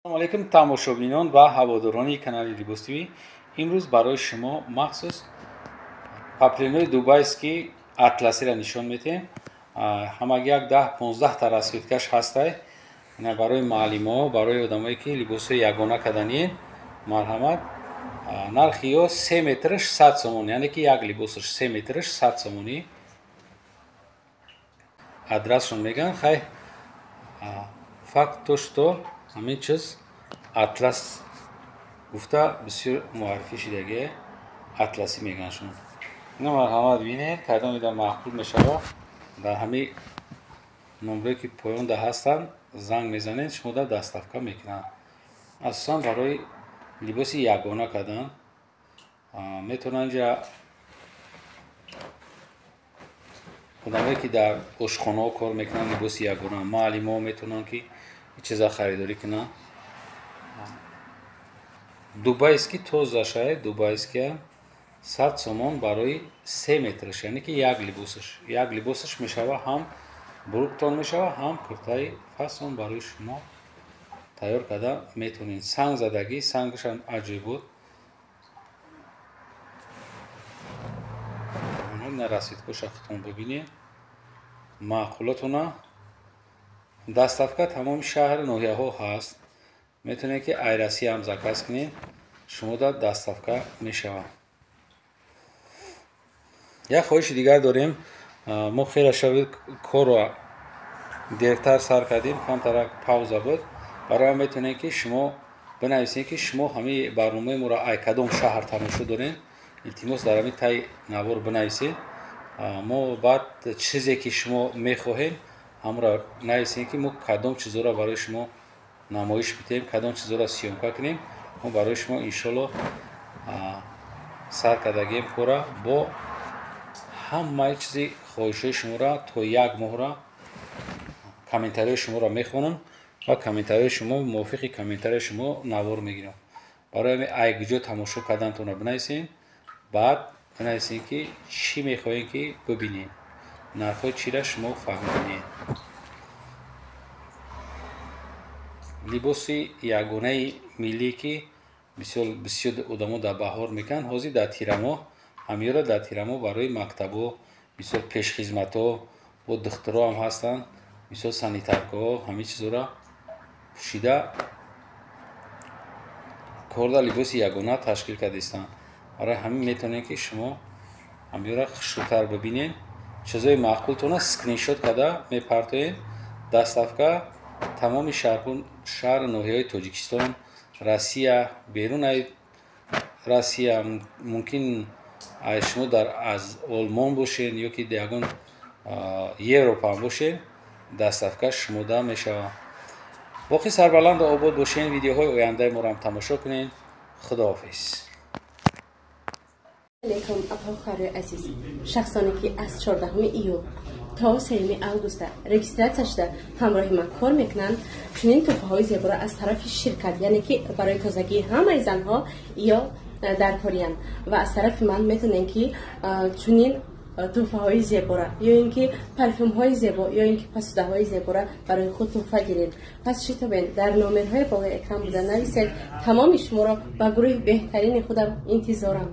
Салому алейкум тамошобинон ва ҳаводорони канали Либос ТВ. Имрӯз барои шумо махсус паплинои дубайский атласиро нишон медиҳем. Ҳамаги як 10-15 та расцветкаш ҳастай. Барои муаллимҳо, барои одамое ки либосҳои ягона каданиен, марҳамат. Нархи ё 3 метраш 100 сомон, яъне ки як либосаш 3 метраш 100 сомонӣ. Адрасшон мегӯянд. Хай, факт то что ҳамин чиз атлас гуфта бисёр муаррифӣ шидагие, атласӣ мегӯянд шумо. Ина марҳамат бинед, кадом ида маъқул мешавад. Дар ҳамин номрое ки поёнда ҳастанд занг мезанед, шумо да доставка мекунанд. Асосан барои либоси ягона кардан метавонанд инҷа одамое ки дар ошхонаҳо кор мекунанд либоси ягона, муаллимҳо метавонанд ки чиза харидорӣ кунанд. Дубайский тозашае, дубайския 100 сомон барои 3 метраш, яъне ки як либосаш. Як либосаш мешава ҳам бруктон мешава, ҳам куртаи фасон барои шумо тайёр карда метавонед. Санг задагӣ, сангашам аҷоиб буд. Нарасидкоша худтон бибинед. Маъқулотона доставка тамоми шаҳру ноҳияҳо ҳаст. Метавонед ки айрасия ҳам заказ кунед, шумо да доставка мешавад. Як хоҳиши дигар дорем. Мо хеле шаби корро дертар сар кардем, камтарак пауза буд. Барои ҳам метавонед ки шумо бинависед ки шумо ҳамаи барномаи моро ай кадом шаҳр тамошо доред. Илтимос дар ҳамин таи навор бинависед. Мо баъд чизе ки шумо мехоҳед ҳамонро нависем ки мо кадом чизҳоро барои шумо намоиш бидиҳем, кадом чизҳоро съёмка кунем. Мо барои шумо иншолло сар кардагием кора бо ҳамаи чизи хоҳишҳои шуморо то як моҳра комментариҳои шуморо мехонам ва комментариҳои шумо мувофиқи комментариҳои шумо навор мегирам. Барои ҳамин ай куҷо тамошо кардантонро бинависед, баъд бинависед ки чӣ мехоҳед ки бибинед, нархҳои чиро шумо фаҳмидед. Либоси ягонаи миллӣ ки бисёр одамо дар баҳор мекунанд, ҳозир дар тирамоҳ ҳамиёро дар тирамоҳ барои мактабҳо, бисёр пешхизматҳо бо духтурҳо ҳам ҳастанд, бисёр санитаркаҳо ҳамин чизҳоро пӯшида корда либоси ягона ташкил кардистанд. Барои ҳамин метавонед ки шумо ҳамиёро хушрӯтар бибинед. Чизҳои маъқултонро скриншот карда мепартоед. Доставка тамоми шаҳру ноҳияҳои Тоҷикистон, Россия, берун аз Россия, мумкин шумо дар аз Олмон бошед ё ки ягон Европа ҳам бошед, доставка шумода мешавад. Боқӣ сарбаланду обод бошед. Видеоҳои ояндаи моро ҳам тамошо кунед. Худоҳофиз. Алейкум апа-хоҳарои азиз. Шахсоне ки аз 14 июл то 3 августа регистратсия шуда ҳамроҳи ман кор мекунанд, чунин туҳфаҳои зеборо аз тарафи ширкат, яъне ки барои тозагии ҳамаи занҳо ё дар кориянд ва аз тарафи ман метавонед ки чунин туҳфаҳои зебора ё ин ки парфюмҳои зебо ё ин ки пасудаҳои зебора барои худ туҳфа гиред. Пас шитобед, дар номерҳои болои экран буда нависед. Тамоми шуморо ба гурӯҳи беҳтарини худам интизорам.